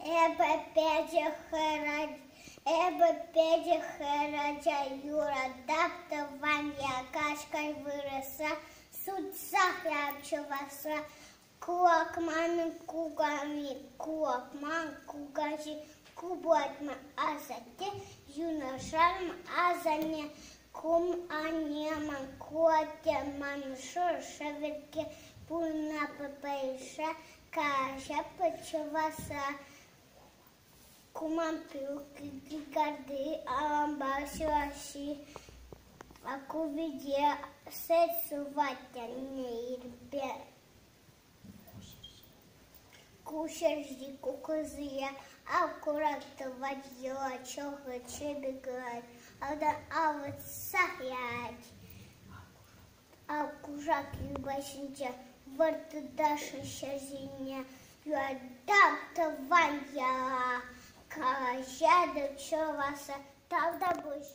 Эпӗ пӗчӗк хӗрача, юратап тӑван Якашкай вырӑса, сутсах яп чӑвашла. Кулак манӑн куками, кулак ман кукаҫи, ку пулать ман асатте, юнашар асанне. Кум анне ман, ку атте ман шур шӗвӗркке, пурӑна пӗр-пӗр каҫапа чӑвашла. Куман пӳрт алампа ҫураҫҫи, ку вите сӗт сӑвать анне ирпе. Ку ҫерҫи кукӑсия аккурат тӑвать, йӑла чӑхӑ чӗпӗ кӑларать, автан авӑтсах ярать. Ав кушак юпа ҫинче вӑрттӑташӑн ҫӗрсене юратап тӑван яла, калаҫатӑп чӑвашла. Тавтапуҫ.